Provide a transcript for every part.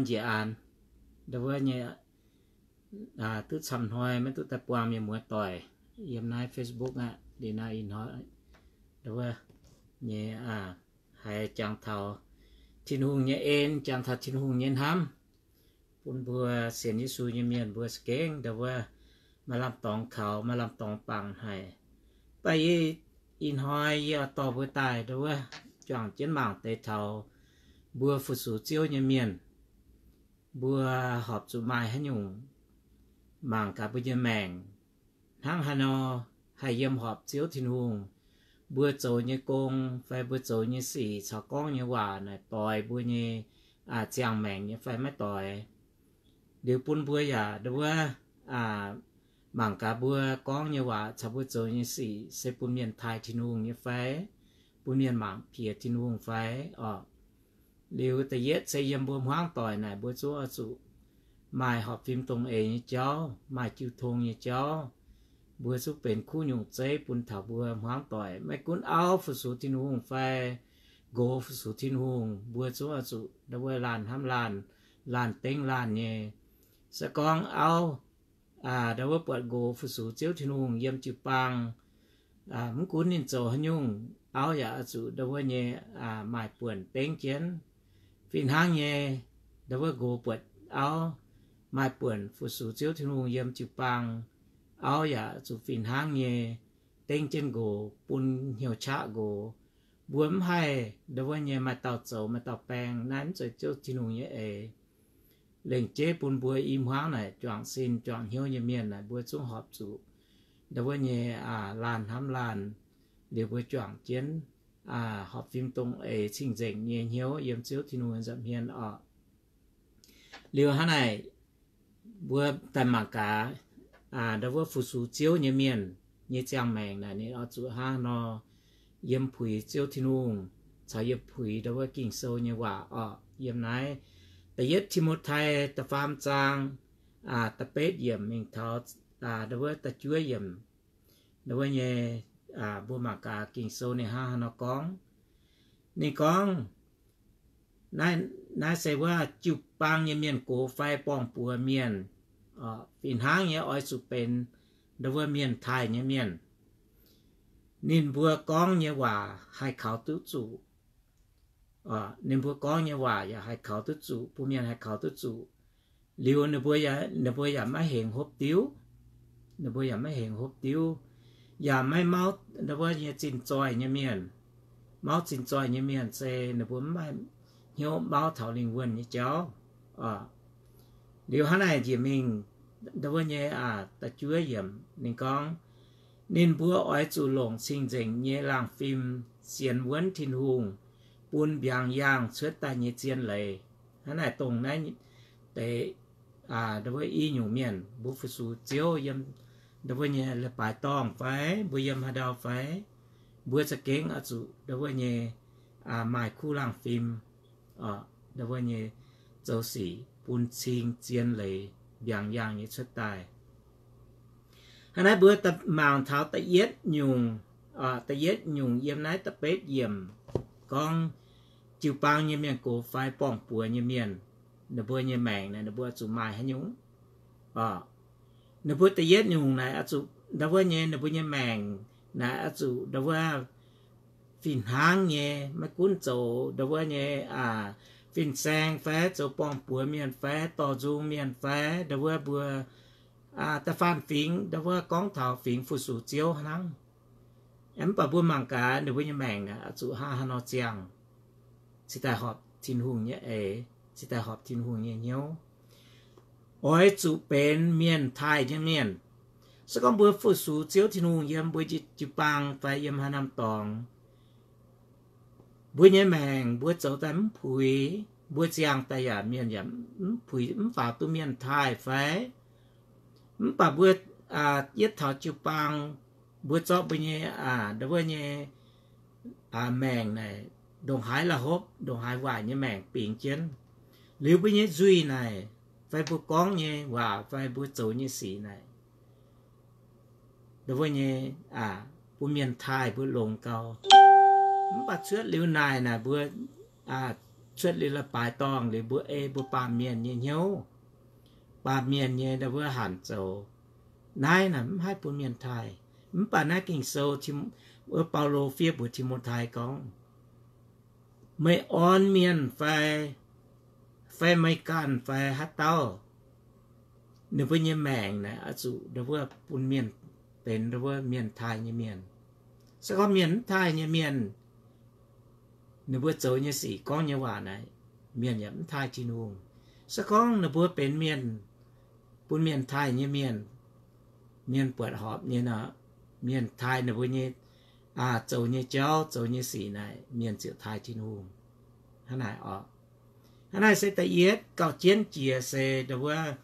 njiec aanx. Ndau wuov nyei, duqv camv hnoi maiv duqv daaih buangh mienh muoz doic yiem naaiv Facebook aqv. Liuz naaiv ih hnoi ndau wuov nyei haiz jangx taux Tin-Hungh nyei en, jangx taux Tin-Hungh nyei hnamv bun mbuo sienx Yesu nyei mienh mbuo za'gengh ndau wuov maaih lamh dorngx kaux, maaih lamh dorngx bangc haic. Mv baac yie ih hnoi yie dorh mbuo daaih ndau wuov juangc jienv mangc deix taux mbuo fu-sux Ziouv nyei mienh, mbuo horpc zuqc maaih haaix nyungc mangc gaax mbuo nyei maengc hnangv haaix nor haih yiem horpc Ziouv Tin-Hungh. Mbuo zoux nyei gong fai mbuo zoux nyei sic caux gorngv nyei waac naaic doix mbuo nyei ziangh maengc nyei fai maiv doix. Liuz bun mbuo yaac ndau wuov mangc gaax mbuo gorngv nyei waac caux mbuo zoux nyei sic se bun mienh taaih Tin-Hungh nyei fai, bun mienh mangc piex Tin-Hungh fai orqc. Liuz da'yietv se yiem mbuo hmuangv doic naaic mbuo zungv oix zuqc maaih horpc fim dongh eix nyei jauv, maaih jiu tong nyei jauv. Mbuo zungv benx kuv nyungc zeiv bun taux mbuo hmuangv doic. Maiv gunv auv fu-sux Tin-Hungh fai nqox fu-sux Tin-Hungh, mbuo zungv oix zuqc ndau wuov laanh hnamv laanh, laanh dengv laanh nyei. Se gorngv auv ndau wuov buatc nqox fu-sux Ziouv Tin-Hungh yiem jiu-baang, mv gunv ninh zoux haaix nyungc, auv yaac oix zuqc ndau wuov nyei maaih buonc dengv jienv. Fih hnangv nyei, ndau wuov nqox buatc auv maaih buonc fu-sux Ziouv Tin-Hungh yiem jiu-baang, auv yaac zuqc fih hnangv nyei dengv jienv nqox, bun hnyouv qaqv nqox. Mbuo mv haih ndau wuov nyei maaih dauh zoux maaih dauh baeng, naaiv mv zeiz Ziouv Tin-Hungh nyei eix. Lengc jeiv bun mbuo i hmuangv naaic juangc sin juangc hnyouv nyei mienh naaic mbuo zungv horpc zuqc ndau wuov nyei laanh hnamv laanh. Liuz mbuo juangc jienv horpc fim dongh eix cing-nzengc nyei hnyouv yiem Ziouv Tin-Hungh nza'hmien orqc. Liuz hnangv naaic, mbuo daaih mangc gaax ndau wuov fu-sux Ziouv nyei mienh nyei ziangh maengc naaic ninh oix zuqc hnangv nor yiem puix Ziouv Tin-Hungh caux yiem puix ndau wuov Ging-Sou nyei waac orqc. Yiem naaiv da'yietv Ti^mo^tai da'faam zaang da'betv yiemc mingh taux ndau wuov da'juov yiemc. Ndau wuov nyei mbuo mangc gaax Ging-Sou ninh hnangv haaix nor gorngv. Ninh gorngv, naaiv se wuov jiu-baang nyei mienh gox fai borng-buoz mienh, fih hnangv nyei oix zuqc benx ndau wuov mienh taaih nyei mienh. Ninh mbuo gorngv nyei waac haih kaux duqv zuqc. Ninh mbuo gorngv nyei waac yaac haih kaux duqv zuqc, bun mienh haih kaux duqv zuqc. Liuz ninh mbuo yaac, ninh mbuo yaac maiv hengx hopv diuv. Ninh mbuo yaac maiv hengx hopv diuv, yaac maiv mauv ndau wuov nyei zinh zoih nyei mienh. Mauv zinh zoih nyei mienh se ninh mbuo mv maaih hnyouv mauv taux lingh wuonh nyei jauv. Liuz hnangv naaic njiec mingh ndau wuov nyei da'juov yiemc ninh gorngv, ninh mbuo oix zuqc longc cing-nzengc nyei laangh fim sienx wuonv Tin-Hungh bun mbiaangx yaangh cuotv daaih nyei zien leiz. Hnangv naaic dongh naaiv deix ndau wuov i nyungc mienh, mbuo fu-sux Ziouv yiem ndau wuov nyei leiz-baaix dorngh fai mbuo yiem haaix ndau fai, mbuo za'gengh oix zuqc ndau wuov nyei maaih kuv laangh fim, ndau wuov nyei zoux sic bun cing zien leiz mbiaangx yaangh nyei cuotv daaih. Hnangv naaiv mbuo mangc taux da'yietv nyungc, da'yietv nyungc yiem naaiv da'betv yiemc gorngv jiu-baang nyei mienh gox fai borng-buoz nyei mienh, ninh mbuo nyei maengc naaic ninh mbuo zuqc maaih haaix nyungc? Ninh mbuo da'yietv nyungc naaic oix zuqc ndau wuov nyei ninh mbuo nyei maengc naaic oix zuqc ndau wuov fih hnangv nyei, maiv gunv zoux ndau wuov nyei fin-saeng fai zoux borng-buoz mienh fai dorh nzung mienh fai ndau wuov mbuo da'faanh fingx ndau wuov gorngv taux fingx fu-sux Ziouv hnangv. Mv baac mbuo mangc gaax ninh mbuo nyei maengc naaic oix zuqc hnangv haaix nor ziangh, cingx daaih horpc Tin-Hungh nyei eix, cingx daaih horpc Tin-Hungh nyei hnyouv, oix zuqc benx mienh taaih nyei mienh. Se gorngv mbuo fu-sux Ziouv Tin-Hungh yiem mbuo jiu-baang fai yiem haaix norm dorngx, mbuo nyei maengc mbuo zoux daaih mv puix, mbuo ziangh daaih yaac mienh yaac mv puix, mv faaux duqv mienh taaih fai, mv baac mbuo yietv taux jiu-baang, mbuo zorqv mbuo nyei ndau wuov nyei maengc naaic ndongc haaix la'hopv, ndongc haaix waaic nyei maengc bingx jienv. Liuz mbuo nyei nzuih naaic, fai mbuo gorngv nyei waac fai mbuo zoux nyei sic naaic, ndau wuov nyei bun mienh taaih mbuo longx gau. Mv baac cuotv liuz naaic naaic mbuo cuotv liuz leiz-baaix dorngh liuz, mbuo ei mbuo baamh mienh nyei hnyouv, baamh mienh nyei ndau wuov hanc zoux. Naaiv naaic mv haih bun mienh taaih. Mv baac naaiv Ging-Sou, wuov Baulo fiev mbuox Ti^mo^tai gorngv, meih orn mienh fai, fai meih ganh fai haaix dauh, ninh mbuo nyei maengc naaic oix zuqc ndau wuov bun mienh benx ndau wuov mienh taaih nyei mienh. Se gorngv mienh mv taaih nyei mienh, ninh mbuo zoux nyei sic gorngv nyei waac naaic, mienh yaac mv taaih Tin-Hungh. Se gorngv ninh mbuo benx mienh, bun mienh taaih nyei mienh, mienh buatc horpc nyei nor, mienh taaih ninh mbuo nyei, aa, zoux nyei jauv, zoux nyei sic naaic, mienh ziouc taaih Tin-Hungh. Hnangv naaic oc. Hnangv naaic se da'yietv gauh jienv jiex se ndau wuov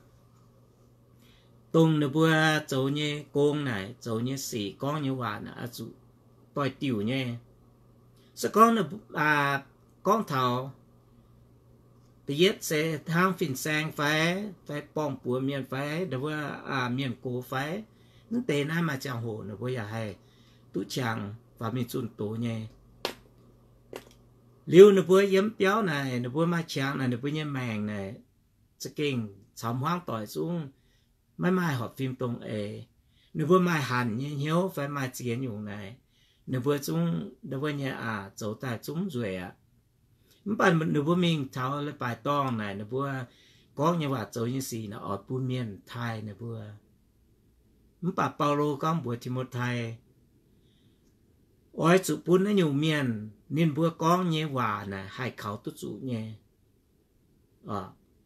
dongh ninh mbuo zoux nyei gong naaic, zoux nyei sic, gorngv nyei waac naaic oix zuqc doix-diuc nyei. Se gorngv, aa, gorngv taux da'yietv se hnangv fin-saeng fai, fai borng-buoz mienh fai, ndau wuov, aa, mienh gox fai, mv deix naaiv maaih ziangh hoc ninh mbuo yaac haih duqv qangx faaux mingh zunh doz nyei. Liuz ninh mbuo yiem biauv naaic, ninh mbuo maaih qangx naaic, ninh mbuo nyei maengc naaic za'gengh caux hmuangv doic zungv maiv maaih horpc fim dongh eix. Ninh mbuo maaih hanc nyei hnyouv fai maaih ziex nyungc naaic, ninh mbuo zungv, ninh mbuo nyei aqc zoux daaih zungv nzueic aqv. Mv baac ninh mbuo mingh taux leiz-baaix dorngh naaic, ninh mbuo gorngv nyei waac zoux nyei sic naaic oix bun mienh taaih ninh mbuo. Mv baac Baulo gorngv mbuox Ti^mo^tai, oix zuqc bun naaiv nyungc mienh ninh mbuo gorngv nyei waac naaic haih kaux duqv zuqc nyei.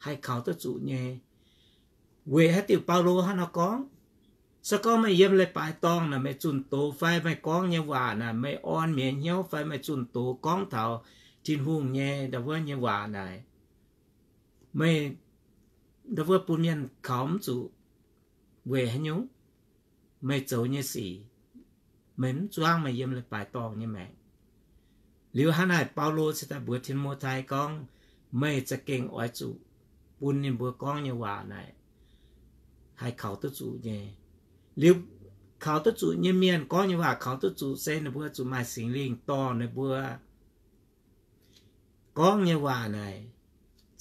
Haih kaux duqv zuqc nyei. Weic haaix diuc Baulo hnangv nor gorngv? Se gorngv meih yiem leiz-baaix dorngh naaic meih zunh doz fai meih gorngv nyei waac naaic meih orn mienh hnyouv fai meih zunh doz gorngv taux Tin-Hungh nyei ndau wuov nyei waac naaic, meih ndau wuov bun mienh kaux mv zuqc weic haaix nyungc? Meih zoux nyei sic, meih mv zuangv meih yiem leiz-baaix dorngh nyei maengc. Liuz hnangv naaic Baulo se daaih mbuox Ti^mo^tai gorngv, meih za'gengh oix zuqc bun ninh mbuo gorngv nyei waac naaic haih kaux duqv zuqc nyei. Liuz kaux duqv zuqc nyei mienh, gorngv nyei waac kaux duqv zuqc se ninh mbuo zuqc maaih Singx Lingh dorh ninh mbuo. Gorngv nyei waac naaic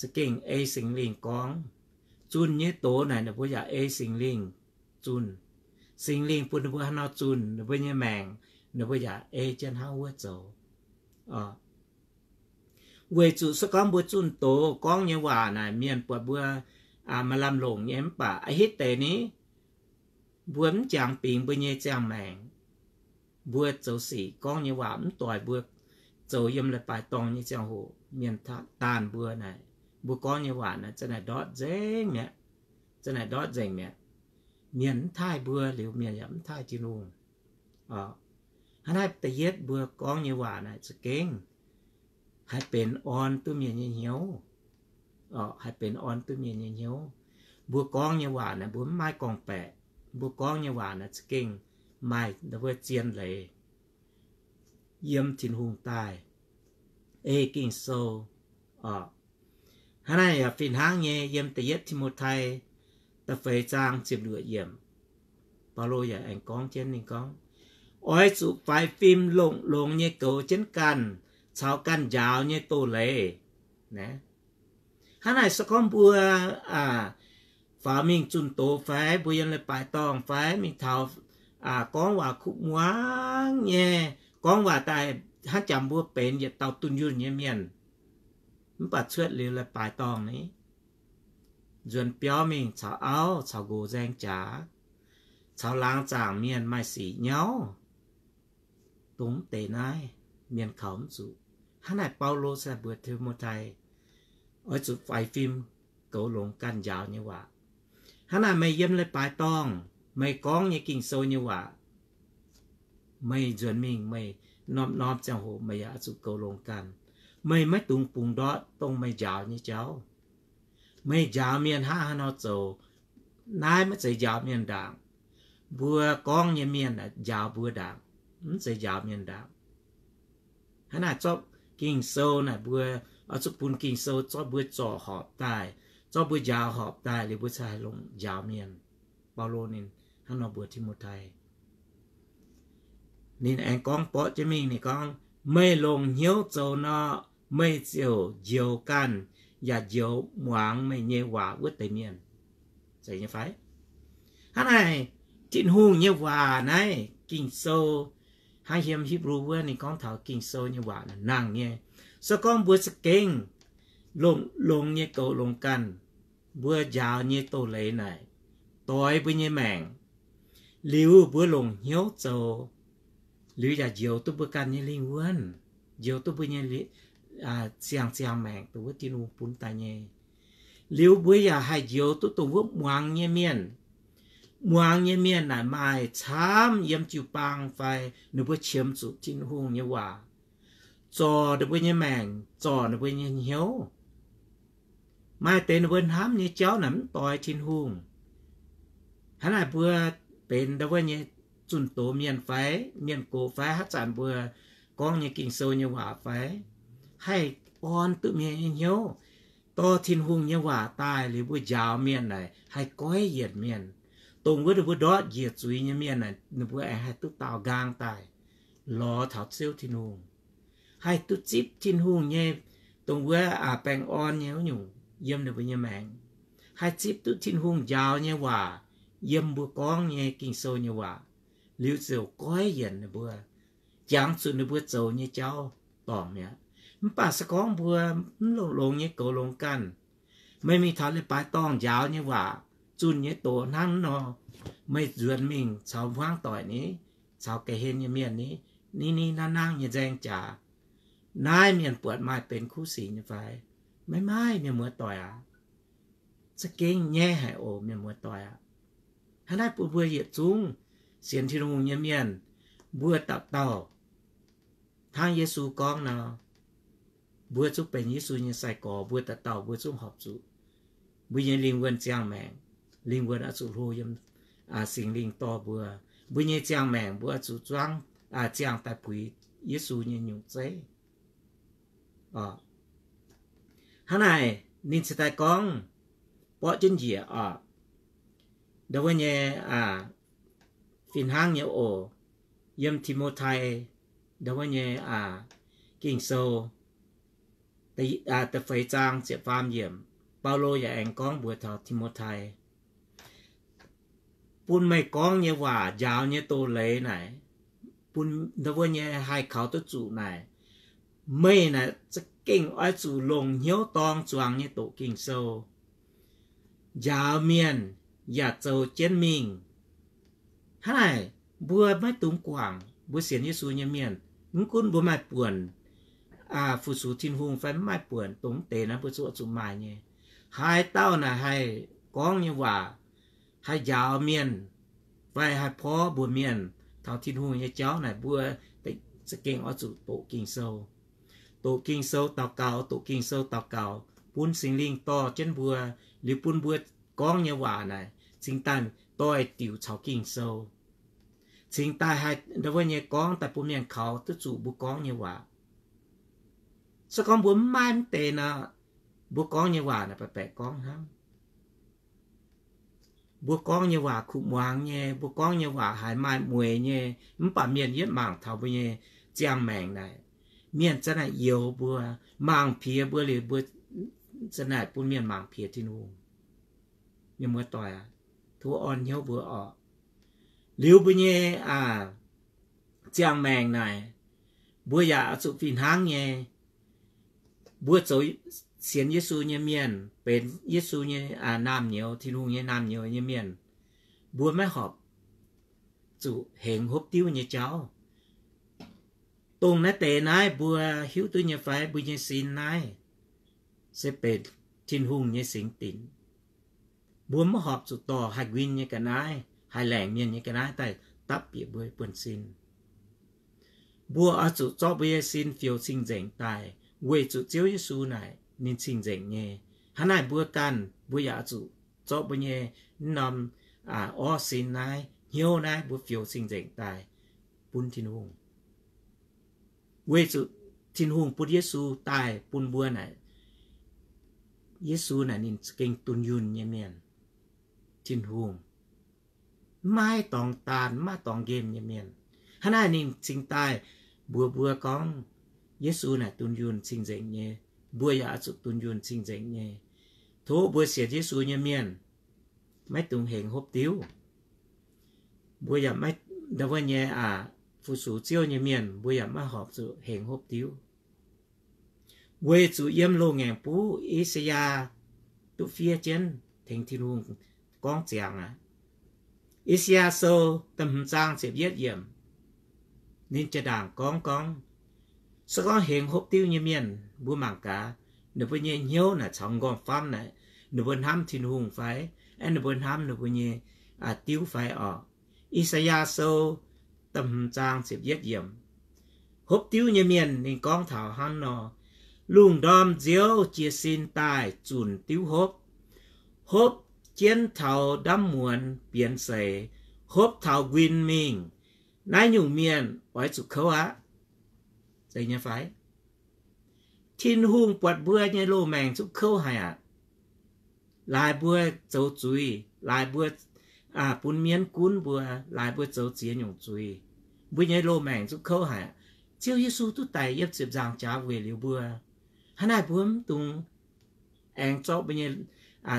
za'gengh ei Singx Lingh gorngv. Zunh nyei doz naaic ninh mbuo yaac ei Singx Lingh zunh. Singx Lingh bun ninh mbuo haaix nor zunh, ninh mbuo nyei maengc ninh mbuo yaac ei jienv hnangv wuov zoux. Weic zuqc se gorngv mbuo zunh doz gorngv nyei waac naaic mienh buatc mbuo maaih lamh longc nyei, mv baac a'hitv deix ni, mbuo mv jangx bingx mbuo nyei ziangh maengc. Mbuo zoux sic gorngv nyei waac mv doix mbuo zoux yiem leiz-baaix dorngh nyei ziangh hoc mienh daanh mbuo naaic, mbuo gorngv nyei waac naaic za'naaic ndortv nzengc mi'aqv. Za'naaic ndortv nzengc mi'aqv. Mienh mv taaih mbuo liuz mienh yaac mv taaih Tin-Hungh. Hnangv naaiv da'yietv mbuo gorngv nyei waac naaic za'gengh haih benx orn duqv mienh nyei hnyouv. Haih benx orn duqv mienh nyei hnyouv. Mbuo gorngv nyei waac naaic mbuo mv maaih gorngv-baeqc. Mbuo gorngv nyei waac naaic za'gengh maaih mbuo zien leiz yiem Tin-Hungh daaih. Ei Ging-Sou oc. Hnangv naaic yaac fih hnangv nyei yiem da'yietv Ti^mo^tai da'feix zaang ziepc luoqc yiemc, Baulo yaac aengx gorngv jienv ninh gorngv, oix zuqc faix fim longx-longx nyei goux jienv ganh caux ganh njaaux nyei doz-leiz. Hnangv naaic se gorngv mbuo faaux mingh zunh doz fai mbuo yiem leiz-baaix dorngh fai mingh taux gorngv waac kuv muangx nyei, gorngv waac daaih hnangv jangx mbuo benx yietc dauh dunh yunh nyei mienh, mv baac cuotv liuz leiz-baaix dorngh ni, nzuonx biauv mingh caux auv caux nqox nzaeng jaax, caux laangz zaangc mienh maaih sic nyauv, dongh mv deix naaiv mienh kaux mv zuqc. Hnangv naaic Baulo se mbuox Ti^mo^tai, oix zuqc faix fim goux longx ganh njaaux nyei waac. Hnangv naaic meih yiem leiz-baaix dorngh, meih gorngv nyei Ging-Sou nyei waac, meih nzuonx mingh meih norm-norm ziangh hoc meih yaac oix zuqc goux longx ganh. Meih maiv dungx bungx ndortv dongh meih njaaux nyei jauv. Meih njaaux mienh hnangv haaix nor zoux, naaiv maiv zeiz njaaux mienh ndaangc. Mbuo gorngv nyei mienh njaaux mbuo ndaangc, mv zeiz njaaux mienh ndaangc. Hnangv naaic zorqv Ging-Sou naaic mbuo oix zuqc bun Ging-Sou zorqv mbuo zorc horpc daaih, zorqv mbuo njaaux horpc daaih liuz mbuo cingx haih longc njaaux mienh. Baulo ninh hnangv nor mbuox Ti^mo^tai. Ninh aengx gorngv borqv jienv mingh, ninh gorngv, meih longc hnyouv zoux nor, meih ziouc njoux ganh yaac njoux muangx meih nyei waac wuov deix mienh. Zeiz nyei fai? Hnangv naaic, Tin-Hungh nyei waac naaiv Ging-Sou, hnangv yiem Hipv^lu wuov ninh gorngv taux Ging-Sou nyei waac nangc nyei. Se gorngv mbuo za'gengh longx, longx nyei goux longx ganh, mbuo njaaux nyei doz-leiz naaic doix mbuo nyei maengc, liuz mbuo longc hnyouv zoux, liuz yaac njoux duqv mbuo ganh nyei lingh wuonh, njoux duqv mbuo nyei ziangh ziangh maengc dongh wuov Tin-Hungh bun daaih nyei. Liuz mbuo yaac haih njoux duqv dongh wuov muangx nyei mienh. Muangx nyei mienh naaic maaih camv yiem jiu-baang fai ninh mbuo qiemx zuqc Tin-Hungh nyei waac zorc ninh mbuo nyei maengc, zorc ninh mbuo nyei hnyouv. Maaih deix ninh mbuo hnamv nyei jauv naaic mv doix Tin-Hungh. Hnangv naaic mbuo benx ndau wuov nyei zunh doz mienh fai mienh gox fai haaix zanc mbuo gorngv nyei Ging-Sou nyei waac fai haih orn duqv mienh nyei hnyouv, dorh Tin-Hungh nyei waac daaih liuz mbuo njaaux mienh naaic haih goiv yienc mienh. Dongh wuov ninh mbuo ndortv njiec zuiz nyei mienh naaic ninh mbuo aengx haih duqv daaux nqaang daaih lorz taux Ziouv Tin-Hungh, haih duqv zipv Tin-Hungh nyei dongh wuov baengh orn nyei wuov nyungc yiem ninh mbuo nyei maengc, haih zipv duqv Tin-Hungh njaaux nyei waac yiem mbuo gorngv nyei Ging-Sou nyei waac, liuz ziouc goiv yienc ninh mbuo, jangx zuqc ninh mbuo zoux nyei jauv dorngc mi'aqv. Mv baac se gorngv mbuo mv longx-longx nyei goux longx ganh, meih mingh taux leiz-baaix dorngh njaaux nyei waac, zunh nyei doz hnangv nor, meih nzuonx mingh caux hmuangv doic ni, caux ga'hlen nyei mienh ni, ni ni nangv nangv nyei nzaeng jaax, naaiv mienh buatc maaih benx kuv sic nyei fai? Maiv maaih, mienh muoz-doic aac. Za'gengh nyaiv haic oc, mienh muoz-doic aac. Hnangv naaiv bun mbuo yietc zungv sienx Tin-Hungh nyei mienh, mbuo dauh dauh hnangv Yesu gorngv nor, mbuo zungv benx Yesu nyei sai-gorx, mbuo dauh dauh mbuo zungv horpc zuqc mbuo nyei lingh wuonh ziangh maengc, lingh wuonh oix zuqc hlo yiem Singx Lingh dorh mbuo. Mbuo nyei ziangh maengc mbuo oix zuqc zuangv ziangh daaih puix Yesu nyei nyungc zeiv. Hnangv naaic ninh cingx daaih gorngv, borqv jienv njiec oc, ndau wuov nyei fih hnangv nyei oc, yiem Ti^mo^tai ndau wuov nyei Ging-Sou da'feix zaang ziepc faam yiemc, Baulo yaac aengx gorngv mbuox taux Ti^mo^tai, bun meih gorngv nyei waac, njaaux nyei doz-leiz naaic, bun ndau wuov nyei haih kaux duqv zuqc naaic, meih naaic za'gengh oix zuqc longc hnyouv dorng zuangx nyei doqc Ging-Sou. Njaaux mienh yaac zoux jienv mingh. Hnangv naaic, mbuo maiv dungx guangc mbuo sienx Yesu nyei mienh, mv gunv mbuo maaih buonc fu-sux Tin-Hungh fai mv maaih buonc, dongh mv deix naaiv mbuo zuqc zuqc maaih nyei. Haaix dauh naaic haih gorngv nyei waac, haih njaaux mienh, fai haih porv mbuox mienh taux Tin-Hungh nyei jauv naaic, mbuo za'gengh oix zuqc doqc Ging-Sou. Doqc Ging-Sou daux gaux, doqc Ging-Sou daux gaux, bun Singx Lingh dorh jienv mbuo, liuz bun mbuo gorngv nyei waac naaic cingx daaih doix-diuc caux Ging-Sou, cingx daaih haih ndau wuov nyei gorngv daaih bun mienh kaux duqv zuqc mbuo gorngv nyei waac. Se gorngv mbuo mv maaih mv deix nor, mbuo gorngv nyei waac naaic baeqc baeqc gorngv hnangv. Mbuo gorngv nyei waac kuv muangx nyei, mbuo gorngv nyei waac haiz maaih mueiz nyei, mv baac mienh yietv mangc taux mbuo nyei ziangh maengc naaic, mienh za'naaic youx mbuo, mangc piex mbuo liuz mbuo za'naaic bun mienh mangc piex Tin-Hungh. Mienh muoz-doic aac, tov orn hnyouv mbuo orqc. Liuz mbuo nyei ziangh maengc naaic, mbuo yaac oix zuqc fih hnangv nyei, mbuo zoux sienx Yesu nyei mienh, benx Yesu nyei naamh nyouz, Tin-Hungh nyei naamh nyouz nyei mienh, mbuo maiv horpc zuqc hengx hopv diuv nyei jauv. Dongh naaiv deix naaiv mbuo hiuv duqv nyei fai? Mbuo nyei sin naaiv se benx Tin-Hungh nyei singx dinc. Mbuo maiv horpc zuqc dorh haih nquin nyei ga'naaiv, haih laengc mienh nyei ga'naaiv daaih dapv bieqc mbuo buonv-sin. Mbuo oix zuqc zorqv mbuo nyei sin fioux cing-nzengc daaih, weic zuqc Ziouv Yesu naaic ninh cing-nzengc nyei. Hnangv naaic mbuo ganh mbuo yaac oix zuqc zorqv mbuo nyei mv norm orv sin naaiv, hnyouv naaiv mbuo fioux cing-nzengc daaih bun Tin-Hungh. Weic zuqc Tin-Hungh bun Yesu daaih bun mbuo naaic, Yesu naaic ninh za'gengh dunh yunh nyei mienh. Tin-Hungh maiv maaih dorngx daanh, maiv maaih dorngx nqemh nyei mienh. Hnangv naaic ninh cingx daaih mbuox mbuo gorngv, Yesu naaic dunh yunh cing-nzengc nyei, mbuo yaac oix zuqc dunh yunh cing-nzengc nyei. Tov mbuo sienx Yesu nyei mienh maiv dungx hengx hopv diuv. Mbuo yaac maiv, wuov nyei aac, fu-sux Ziouv nyei mienh mbuo yaac maiv horpc zuqc hengx hopv diuv. Weic zuqc yiem loz-ngaengc buv I^saa^yaa duqv fiev jienv tengx Tin-Hungh gorngv ziangx aqv. I^saa^yaa Sou da'hmz zaang ziepc yietv yiemc, ninh jaa-ndaangc gorngv gorngv, se gorngv hengx hopv diuv nyei mienh mbuo mangc gaax, ninh mbuo nyei hnyouv naaic caux m'nqorngv-famv naaic, ninh mbuo hnamv Tin-Hungh fai, aeqv, ninh mbuo hnamv ninh mbuo nyei diuv fai orqc? I^saa^yaa Sou da'hmz zaang ziepc yietv yiemc. Hopv diuv nyei mienh ninh gorngv taux hnangv nor, lungh ndorm nziouv jiez sin daaih zunc diuv hopv, hopv jienv taux ndaamv muonz bienx seix, hopv taux nquin mingh. Naaiv nyungc mienh oix zuqc kouv aqv. Zeiz nyei fai? Tin-Hungh buatc mbuo nyei loz-maengc zungv kouv haic aqv. Laaix mbuo zoux zuiz, laaix mbuo bun mienv gunv mbuo, laaix mbuo zoux ziex nyungc zuiz, mbuo nyei loz-maengc zungv kouv haic aqv. Ziouv Yesu duqv daic yiem ziepc nzaangc jaax weic liuz mbuo. Hnangv naaic mbuo mv dungx aengx zorqv mbuo nyei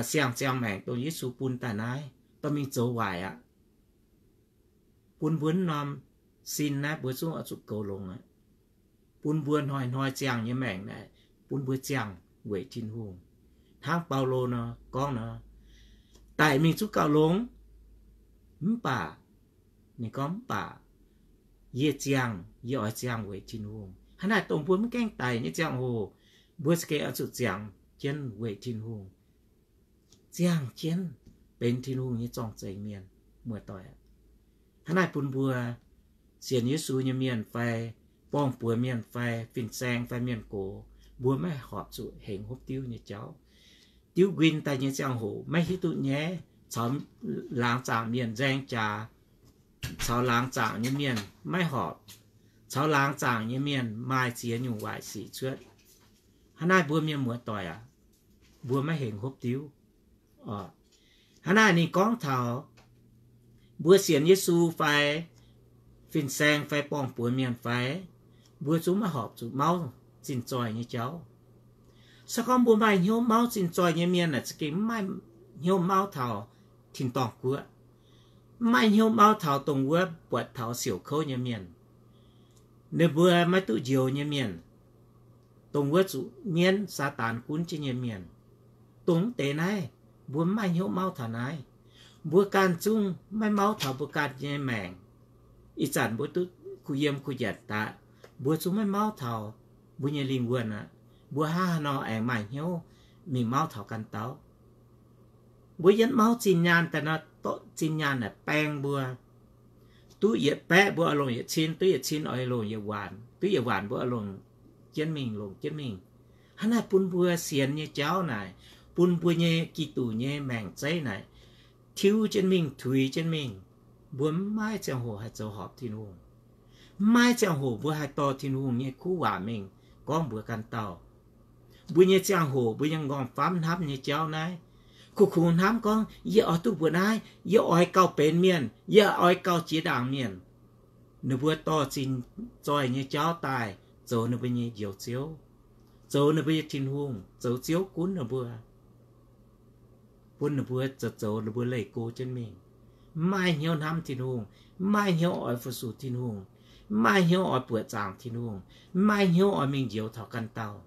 siang-ziangh maengc dongh Yesu bun daaih naaiv dorh mingh zoux waaic aqv. Bun mbuo norm sin naaiv mbuo zungv oix zuqc goux longx aqv. Bun mbuo hnoi-hnoi ziangh nyei maengc naaic, bun mbuo ziangh weic Tin-Hungh. Hnangv Baulo nor gorngv nor, daic mingh zungv gauh longx. Mv baac ninh gorngv, mv baac yie ziangh, yie oix ziangh weic Tin-Hungh. Hnangv naaic dongh mbuo mv gaengh daic nyei ziangh hoc, mbuo za'gengh oix zuqc ziangh jienv weic Tin-Hungh. Ziangh jienv benx Tin-Hungh nyei zorng-zengx mienh, muoz-doic aac. Hnangv naaic bun mbuo sienx Yesu nyei mienh fai borng-buoz mienh fai fin-saeng fai mienh gox, mbuo maiv horpc zuqc hengx hopv diuv nyei jauv. Diuv nquin daaih nyei ziangh hoc maiv hiuv duqv nyaiv, caux laangz zaangc mienh nzaeng jaax, caux laangz zaangc nyei mienh maiv horpc, caux laangz zaangc nyei mienh maaih ziex nyungc waaic sic cuotv. Hnangv naaiv mbuo mienh muoz-doic aac, mbuo maiv hengx hopv diuv. Hnangv naaiv ninh gorngv taux mbuo sienx Yesu fai fin-saeng fai borng-buoz mienh fai, mbuo zungv maiv horpc zuqc mauv zinh zoih nyei jauv. Se gorngv mbuo maaih hnyouv mauv zinh zoih nyei mienh aeqv, za'gengh mv maaih hnyouv mauv taux tin-dorngh guoqv, mv maaih hnyouv mauv taux dongh wuov buatc taux siouc kouv nyei mienh, ninh mbuo maiv duqv njoux nyei mienh, dongh wuov zuqc mienv Saadaan gunv jienv nyei mienh. Dongh mv deix naaiv, mbuo mv maaih hnyouv mauv taux naaiv. Mbuo ganh zungv maiv mauv taux mbuo ganh nyei maengc. Ih zanc mbuo duqv kuh yiem kuh njanc daqv, mbuo zungv maiv mauv taux mbuo nyei lingh wuonh aqv. Mbuo hnangv haaix nor aengx maaih hnyouv mingh mauv taux ganh dauh? Mbuo yiem mauv zinh nyaanh daaih nor, zinh nyaanh naaic baeng mbuo. Duqv yietc baeqv mbuo oix longc yietc cin, duqv yietc cin oix longc yietc waanc, duqv yietc waanc mbuo oix longc jienv mingh, longc jienv mingh. Hnangv naaiv bun mbuo sienx nyei jauv naaic, bun mbuo nyei Giduc nyei maengc zeiv naaic tiuv jienv mingh, tuix jienv mingh. Mbuo mv maaih ziangh hoc haih zoux horpc Tin-Hungh. Mv maaih ziangh hoc mbuo haih dorh Tin-Hungh nyei kuv waac mingh gorngv mbuox ganh dauh. Mbuo nyei ziangh hoc, mbuo nyei m'nqorngv-famv hnamv nyei jauv naaiv, kungx-kungx hnamv gorngv, yie oix duqv mbuoqc naaiv, yie oix gauh benx mienh, yie oix gauh jiex ndaangc mienh. Ninh mbuo dorh zinh zoih nyei jauv daaih zoux ninh mbuo nyei Njoux Ziouv, zoux ninh mbuo nyei Tin-Hungh, zoux ziouv gunv ninh mbuo, bun ninh mbuo zoux, zoux ninh mbuo leih go jienv mingh. Mv maaih hnyouv hnamv Tin-Hungh, mv maaih hnyouv oix fu-sux Tin-Hungh, mv maaih hnyouv oix buoqc zaangc Tin-Hungh, mv maaih hnyouv oix mingh njoux taux ganh dauh.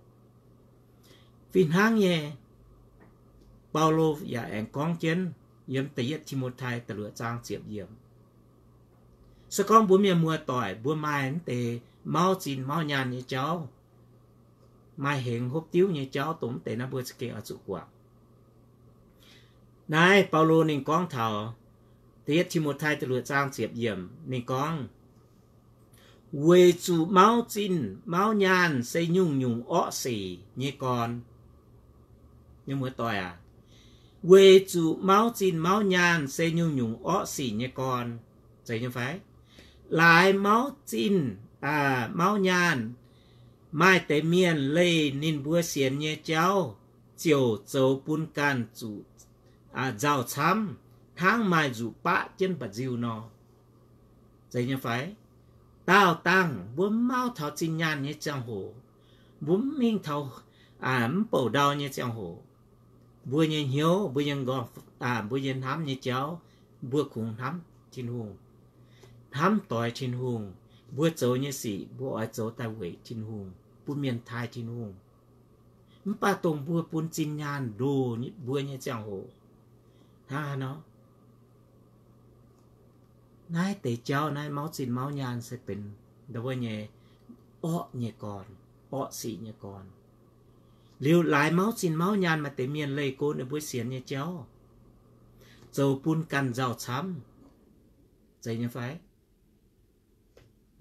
Fih hnangv nyei, Baulo yaac aengx gorngv jienv yiem da'yietv Ti^mo^tai da'luoqc zaang ziepc yiemc, se gorngv mbuo mienh muoz-doic mbuo maaih mv deix mauv zinh mauv nyaanh nyei jauv, maaih hengx hopv diuv nyei jauv, dongh mv deix naaiv mbuo za'gengh oix zuqc guangc. Naaiv Baulo ninh gorngv taux da'yietv Ti^mo^tai da'luoqc zaang ziepc yiemc, ninh gorngv, weic zuqc mauv zinh mauv nyaanh se nyungc-nyungc orqv sic nyei gorn. Mienh muoz-doic aac, weic zuqc mauv zinh mauv nyaanh se nyungc-nyungc orqv sic nyei gorn. Zeiz nyei fai? Laaix mauv zinh, mauv nyaanh, maaih deix mienh leih ninh mbuo sienx nyei jauv ziouc zoux bun ganh zuqc nzauh camv, hnangv maaih nzuqc baqv jienv mba'nziu nor. Zeiz nyei fai? Daauh dangh mbuo mv mauv taux zinh nyaanh nyei ziangh hoc, Mbuo mv mingh taux, mv bouc ndau nyei ziangh hoc, mbuo nyei hnyouv, mbuo nyei nqorngv, mbuo nyei hnamv nyei jauv, mbuo kungx hnamv Tin-Hungh, hnamv doix Tin-Hungh. Mbuo zoux nyei sic mbuo oix zoux daaih weic Tin-Hungh, bun mienh taaih Tin-Hungh. Mv baac dongh mbuo bun zinh nyaanh ndoh mbuo nyei ziangh hoc, hnangv haaix nor, naaiv deix jauv naaiv mauv zinh mauv nyaanh se benx ndau wuov nyei orqv nyei gorn, orqv sic nyei gorn. Liuz laaix mauv zinh mauv nyaanh maaih deix mienh leih go ninh mbuo sienx nyei jauv, zoux bun ganh nzauh camv. Zeiz nyei fai?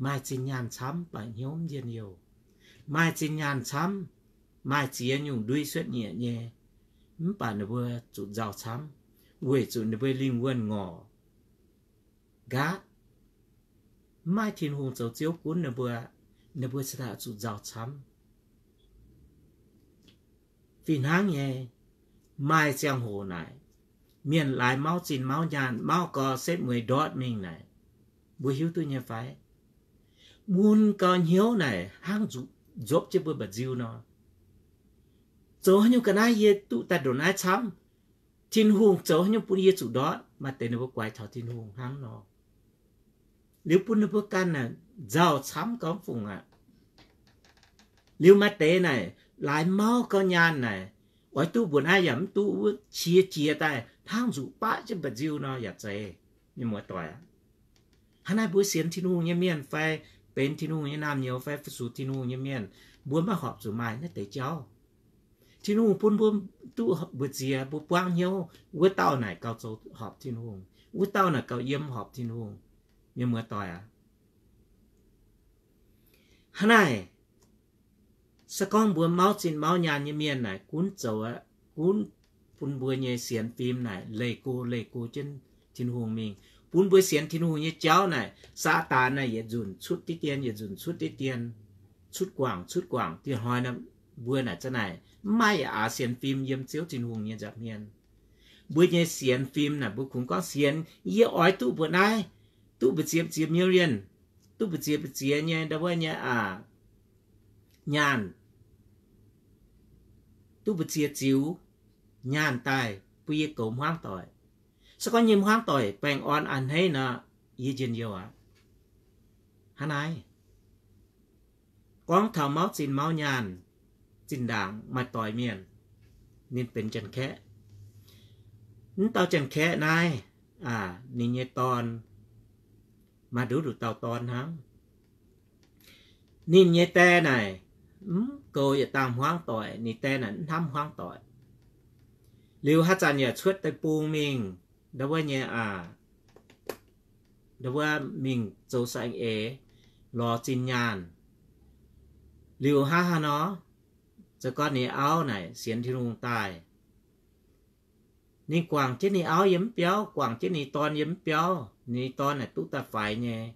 Maaih zinh nyaanh camv baac hnyouv mv njien-youh. Maaih zinh nyaanh camv, maaih ziex nyungc ndui cuotv nyieqc nyei, mv baac ninh mbuo zuqc nzauh camv, weic zuqc ninh mbuo lingh wuonh ngorc nqaatv, mv maaih Tin-Hungh zoux Ziouv gunv ninh mbuo, ninh mbuo cingx daaih zuqc nzauh camv. Fih hnangv nyei, maaih ziangh hoc naaic, mienh laaix mauv zinh mauv nyaanh, mauv gau setv mueiz ndortv mingh naaic, mbuo hiuv duqv nyei fai? Mun gau hnyouv naaic hnangv nzuqc nzuopv jienv mbuo mba'nziu nor. Zoux haaix nyungc ga'naaiv yie duqv daaih ndongc naaiv camv? Tin-Hungh zoux haaix nyungc bun yie zuqc ndortv? Maaih deix ninh mbuo guaix taux Tin-Hungh hnangv nor. Liuz bun ninh mbuo ganh naaic nzauh camv gau mv fungc aqv. Liuz maaih deix naaic laaix mauv gau nyaanh naaic, oix duqv mbuo naaiv yaac mv duqv, wuov qiex jiez daaih hnangv nzuqc baqv jienv mba'nziu nor yaac zeiz. Mienh muoz-doic aac, hnangv naaiv mbuo sienx Tin-Hungh nyei mienh fai benx Tin-Hungh nyei naamh nyouz fai fu-sux Tin-Hungh nyei mienh, mbuo maiv horpc zuqc maaih naaiv deix jauv. Tin-Hungh bun mbuo duqv mbu'ziex, mbuo buangv hnyouv, wuov dauh naaic gauh zoux horpc Tin-Hungh, wuov dauh naaic gauh yiem horpc Tin-Hungh. Mienh muoz-doic aac, hnangv naaic, se gorngv mbuo mauv zinh mauv nyaanh nyei mienh naaic gunv zoux aqv, gunv bun mbuo nyei sienx fim naaic leih go leih go jienv Tin-Hungh mingh, bun mbuo sienx Tin-Hungh nyei jauv naaic, Saadaan naaic yietc nzunc cutv diqv dien, yietc nzunc cutv diqv dien, cutv guangc, cutv guangc. Dieh hnoi naaic mbuo naaic za'naaic mv maaih yaac aax sienx fim yiem Ziouv Tin-Hungh nyei nza'hmien. Mbuo nyei sienx fim naaic mbuo kungx gorngv sienx, yie oix duqv mbuo naaiv, duqv mbu'ziex mbu'ziex million, duqv mbu'ziex mbu'ziex nyei ndau wuov nyei aac nyaanh, duqv mbu'ziex ziux nyaanh daaih bun yie goux hmuangv doic. Se gorngv nyei hmuangv doic baengh orn a'hneiv nor, yie njien-youh aqv. Hnangv naaiv, gorngv taux mauv zinh mauv nyaanh, zinh ndaangc maaih doix mienh, ninh benx Janx-Kaeqv. Mv dauh Janx-Kaeqv naaiv, ninh nyei dorn maaih nduqc nduqc dauh dorn hnangv. Ninh nyei die naaic mv goux yietc dangh hmuangv doic, ninh die naaic mv hnamv hmuangv doic. Liuz haaix zanc yaac cuotv deic-bung mingh, ndau wuov nyei aac, ndau wuov mingh zoux saeng-eix, lorz zinh nyaanh. Liuz hnangv haaix nor, zoux gorn ninh auv naaic sienx Tin-Hungh daaih, ninh guangc jienv ninh auv yiem mv biauv, guangc jienv ninh dorn yiem mv biauv, ninh dorn naaic duqv daaih faix nyei.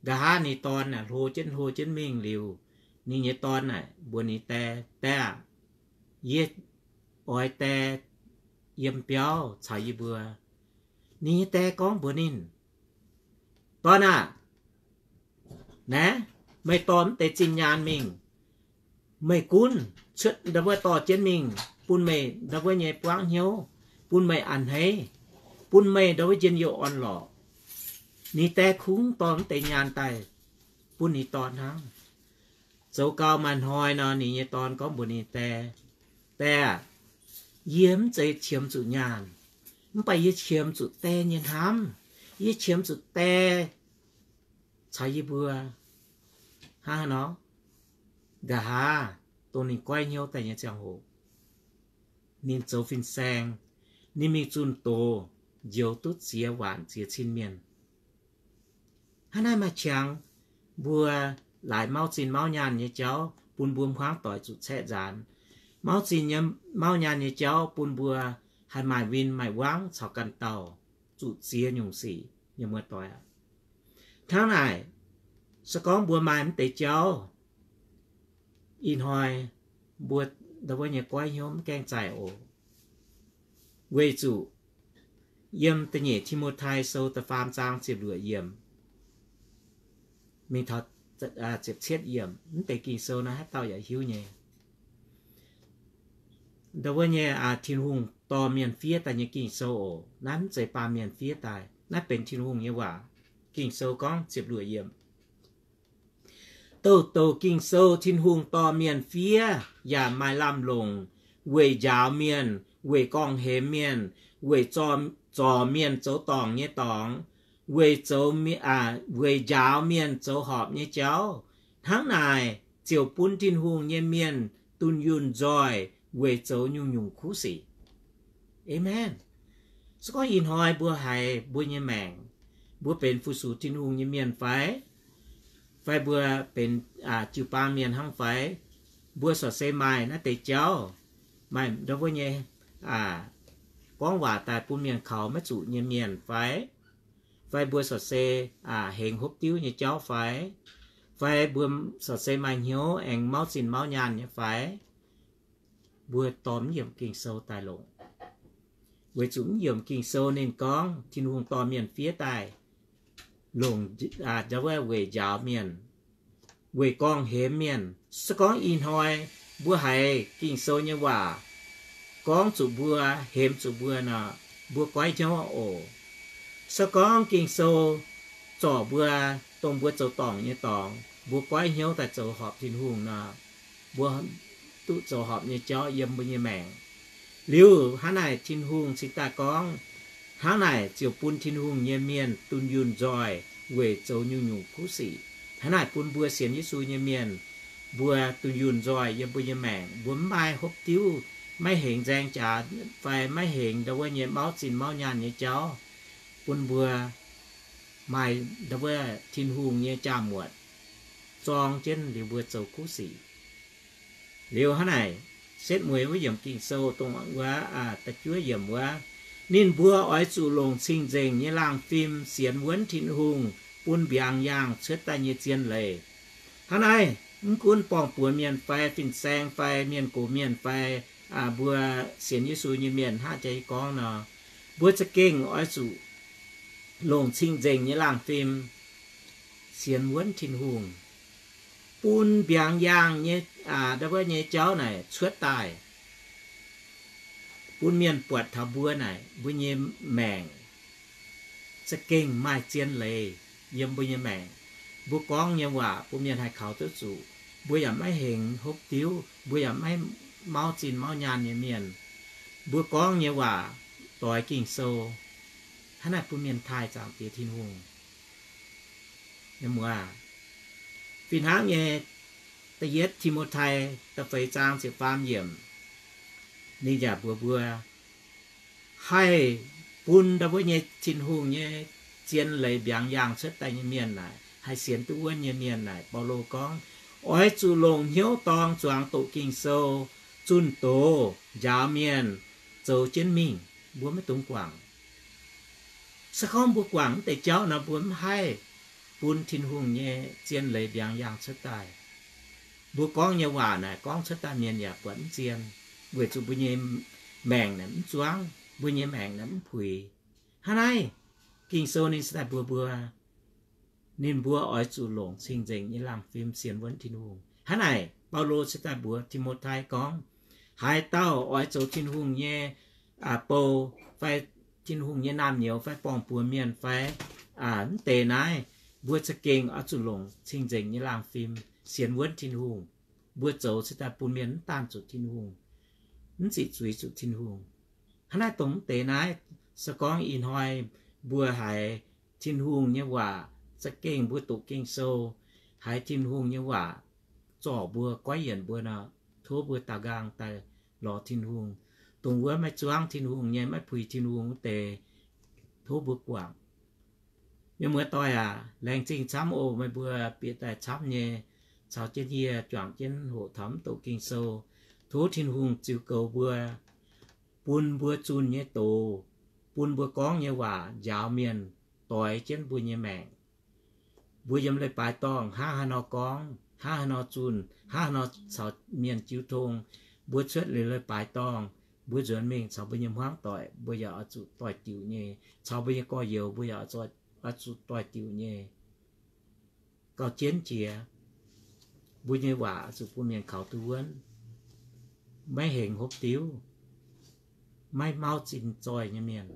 Nqa'haav ninh dorn naaic hlo jienv hlo jienv mingh liuz, ninh nyei dorn naaic mbuox ninh die, Die aah, yie oix die yiem biauv caux yie mbuo. Ninh nyei die gorngv mbuox ninh, Dorn aah, naaiv, meih dorh mv deix zinh nyaanh mingh. Meih gunv cuotv ndau wuov dorh jienv mingh bun meih ndau wuov nyei buangv hnyouv, bun meih a'hneiv, bun meih ndau wuov njien-youh orn-lorqc. Ninh die kungx dorh mv deix nyaanh daaih bun ninh dorn hnangv. Zoux gau maaih hnoi nor, ninh nyei dorn gorngv mbuox ninh die, Die aah, yie mv zeiz qiemx zuqc nyaanh, mv baac yie qiemx zuqc die nyei hnamv. Yie qiemx zuqc die caux yie mbuo. Hnangv haaix nor? Nqa'haav dongh ninh goiv hnyouv daaih nyei ziangh hoc, ninh zoux fin-saeng, ninh mingh zunh doz, njoux duqv ziex waanc ziex cin mienh. Hnangv naaiv maaih qangx mbuo laaix mauv zinh mauv nyaanh nyei jauv bun mbuo hmuangv doic zuqc caeqv nzaanx. Mauv zinh mauv nyaanh nyei jauv bun mbuo haih maaih win maaih wangv caux ganh dauh, zuqc ziex nyungc sic, mienh muoz-doic aac. Hnangv naaic, se gorngv mbuo maaih mv deix jauv, ih hnoi mbuo ndau wuov nyei goiv hnyouv mv gaengh zaih oc. Weic zuqc yiem da'nyeic Ti^mo^tai Sou da'faam zaang ziepc luoqc yiemc mingh taux ziepc cietv yiemc. Mv deix Ging-Sou naaiv haaix dauh yaac hiuv nyei. Ndau wuov nyei Tin-Hungh dorh mienh fiev daaih nyei Ging-Sou oc. Naaiv mv zeiz baamh mienh fiev daaih, naaiv benx Tin-Hungh nyei waac. Ging-Sou gorngv ziepc luoqc yiemc, Douh douc Ging-Sou Tin-Hungh dorh mienh fiev yaac maaih lamh longc, weic njaaux mienh, weic gorngv-hemx mienh, weic zorc mienh zoux dorngc nyei dorngx, weic zoux, weic njaaux mienh zoux horpc nyei jauv. Hnangv naaic ziouc bun Tin-Hungh nyei mienh dunh yunh nzoih weic zoux nyungc-nyungc kuv sic. Aamen. Se gorngv ih hnoi mbuo haiz mbuo nyei maengc, mbuo benx fu-sux Tin-Hungh nyei mienh fai, fai mbuo benx jiu-baang mienh hnangv fai, mbuo corc se maaih naaiv deix jauv, maaih ndau wuov nyei gorngv waac daaih bun mienh kaux maiv zuqc nyei mienh fai, fai mbuo corc se hengx hopv diuv nyei jauv fai, fai mbuo corc se maaih hnyouv aengx mauv zinh mauv nyaanh nyei fai, mbuo dorh mv yiemc Ging-Sou daaih longc. Weic zuqc mv yiemc Ging-Sou ninh gorngv Tin-Hungh dorh mienh fiev daaih longc, ndau wuov weic njaaux mienh, weic gorngv-hemx mienh. Se gorngv ih hnoi mbuo haiz Ging-Sou nyei waac gorngv zuqc mbuo, hemx zuqc mbuo nor, mbuo goiv hnyouv oc. Se gorngv Ging-Sou zorc mbuo, dongh mbuo zoux dorngc nyei dorngx, mbuo goiv hnyouv daaih zoux horpc Tin-Hungh nor, mbuo duqv zoux horpc nyei jauv yiem mbuo nyei maengc. Liuz hnangv naaic Tin-Hungh cingx daaih gorngv, hnangv naaic ziouc bun Tin-Hungh nyei mienh dunh yunh nzoih weic zoux nyungc-nyungc kuv sic. Hnangv naaic bun mbuo sienx Yesu nyei mienh, mbuo dunh yunh nzoih yiem mbuo nyei maengc, mbuo mv maaih hopv diuv, maiv hengx nzaeng jaax fai maiv hengx ndau wuov nyei mauv zinh mauv nyaanh nyei jauv, bun mbuo maaih ndau wuov Tin-Hungh nyei jaa-muotc zorng jienv liuz mbuo zoux kuv sic. Liuz hnangv naaic, setv mueiz wuov yiemc Ging-Sou dongh wuov da'juov yiemc wuov, ninh mbuo oix zuqc longc cing-nzengc nyei laangh fim sienx wuonv Tin-Hungh bun mbiaangx yaangh cuotv daaih nyei zien leiz. Hnangv naaiv, mv gunv borng-buoz mienh fai fin-saeng fai mienh gox mienh fai mbuo sienx Yesu nyei mienh hnangv jaax gorngv nor, mbuo za'gengh oix zuqc longc cing-nzengc nyei laangh fim sienx wuonv Tin-Hungh, bun mbiaangx yaangh nyei, ndau wuov nyei jauv naaic cuotv daaih, bun mienh buatc taux mbuo naaic, mbuo nyei maengc za'gengh maaih zien leiz yiem mbuo nyei maengc. Mbuo gorngv nyei waac bun mienh haih kaux duqv zuqc. Mbuo yaac maiv hengx hopv diuv, mbuo yaac maiv mauv zinh mauv nyaanh nyei mienh. Mbuo gorngv nyei waac doix Ging-Sou, hnangv naaic bun mienh taaih Zaangc Diex Tin-Hungh. Fih hnangv nyei, da'yietv Ti^mo^tai da'feix zaang ziepc faam yiemc, ninh yaac mbuox mbuo, haih bun ndau wuov nyei Tin-Hungh nyei zien leiz mbiaangx yaangh cuotv daaih nyei mienh naaic, haih sienx duqv wuonv nyei mienh naaic, Baulo gorngv, oix zuqc longc hnyouv dorng zuangx doqc Ging-Sou, zunh doz, njaaux mienh, zoux jienv mingh. Mbuo maiv dungx guangc. Se gorngv mbuo guangc mv deix jauv nor, mbuo mv haih bun Tin-Hungh nyei zien leiz mbiaangx yaangh cuotv daaih. Mbuo gorngv nyei waac naaic gorngv cuotv daaih mienh yaac buatc mv zien, weic zuqc mbuo nyei maengc naaic mv zuangv, mbuo nyei maengc naaic mv puix. Hnangv naaiv, Ging-Sou ninh se daaih mbuox mbuo, ninh mbuo oix zuqc longc cing-nzengc nyei laangh fim sienx wuonv Tin-Hungh. Hnangv naaic, Baulo se daaih mbuox Ti^mo^tai gorngv, haaix dauh oix zoux Tin-Hungh nyei bou fai Tin-Hungh nyei naamh nyouz fai borng-buoz mienh fai mv deix naaiv, mbuo za'gengh oix zuqc longc cing-nzengc nyei laangh fim sienx wuonv Tin-Hungh. Mbuo zoux se daaih bun mienh mv daanh zuqc Tin-Hungh, mv ziqc zuiz zuqc Tin-Hungh. Hnangv naaiv dongh mv deix naaiv, se gorngv ih hnoi mbuo haiz Tin-Hungh nyei waac, za'gengh mbuo doqc Ging-Sou, haiz Tin-Hungh nyei waac zorc mbuo, goiv yienc mbuo nor, tov mbuo daaux nqaang daaih lorz Tin-Hungh. Dongh wuov maiv zuangv Tin-Hungh nyei, maiv puix Tin-Hungh wuov deix, tov mbuo guangc. Mienh muoz-doic aac, laengz zingh camv oc. Meih mbuo bieqc daaih camv nyei caux jienv yie juangc jienv hoqc taux mv doqc Ging-Sou. Tov Tin-Hungh ziux goux mbuo, bun mbuo zunh nyei doz, bun mbuo gorngv nyei waac njaaux mienh, doix jienv mbuo nyei maengc. Mbuo yiem leiz-baaix dorngh hnangv haaix nor gorngv, hnangv haaix nor zunh, hnangv haaix nor caux mienh jiu tong, mbuo cuotv liuz leiz-baaix dorngh, mbuo nzuonx mingh caux mbuo nyei hmuangv doic, mbuo yaac oix zuqc doix-diuc nyei. Caux mbuo nyei gorx-youz, mbuo yaac oix zuqc doix-diuc nyei. gauh jienv jiex. Mbuo nyei waac zuqc bun mienh kaux duqv wuonv, maiv hengx hopv diuv, maiv mauv zinh zoih nyei mienh.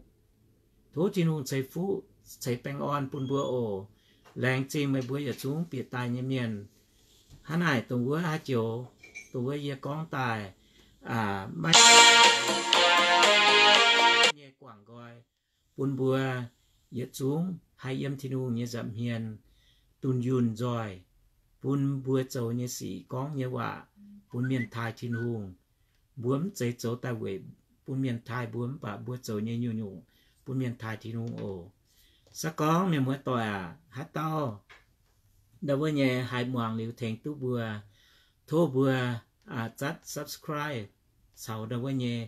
Tov Tin-Hungh ceix fuqv ceix baengh orn bun mbuo oc. Laengz zingh meih mbuo yietc zungv bieqc daaih nyei mienh. Hnangv naaic dongh wuov haaix joux, dongh wuov yie gorngv daaih maiv nyei guangc nqoi, bun mbuo yietc zungv haih yiem Tin-Hungh nyei nza'hmien dunh yunh nzoih, bun mbuo zoux nyei sic gorngv nyei waac bun mienh taaih Tin-Hungh. Mbuo mv zeiz zoux daaih weic bun mienh taaih mbuo, mv baac mbuo zoux nyei nyungc-nyungc bun mienh taaih Tin-Hungh oc. Se gorngv mienh muoz-doic aac, haaix dauh ndau wuov nyei haih muangx liuz tengx duqv mbuo, tov mbuo zatv subscribe caux ndau wuov nyei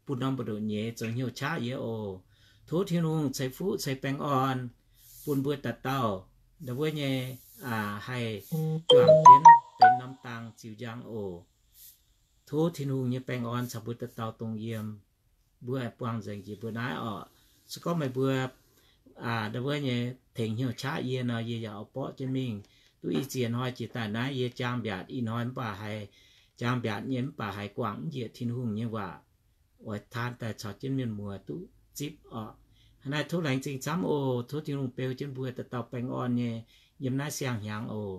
bun norm mbu'ndongx nyeiz zoux hnyouv qaqv yie oc. Tov Tin-Hungh ceix fuqv ceix baengh orn bun mbuo dauh dauh ndau wuov nyei haih juangc jienv benx norm dang ziux njang oc. Tov Tin-Hungh nyei baengh orn caux mbuo dauh dauh dongh yiem. Mbuo buangh nzengc jiex mbuo naaiv oc. Se gorngv meih mbuo ndau wuov nyei tengx hnyouv qaqv yie nor, yie yaac oix borqv jienv mingh. Duqv i ziex hnoi jiex daaih naaiv yie jaang mbiaatc ih hnoi mv baac haiz jaang mbiaatc nyei mv baac haiz guangc mv njiec Tin-Hungh nyei waac, oix taan daaih caux jienv mienh muoz duqv zipv oc. Hnangv naaiv tov laengz zingh camv oc. Tov Tin-Hungh beu jienv mbuo dauh dauh baengh orn nyei yiem naaiv siang-hnyangx oc.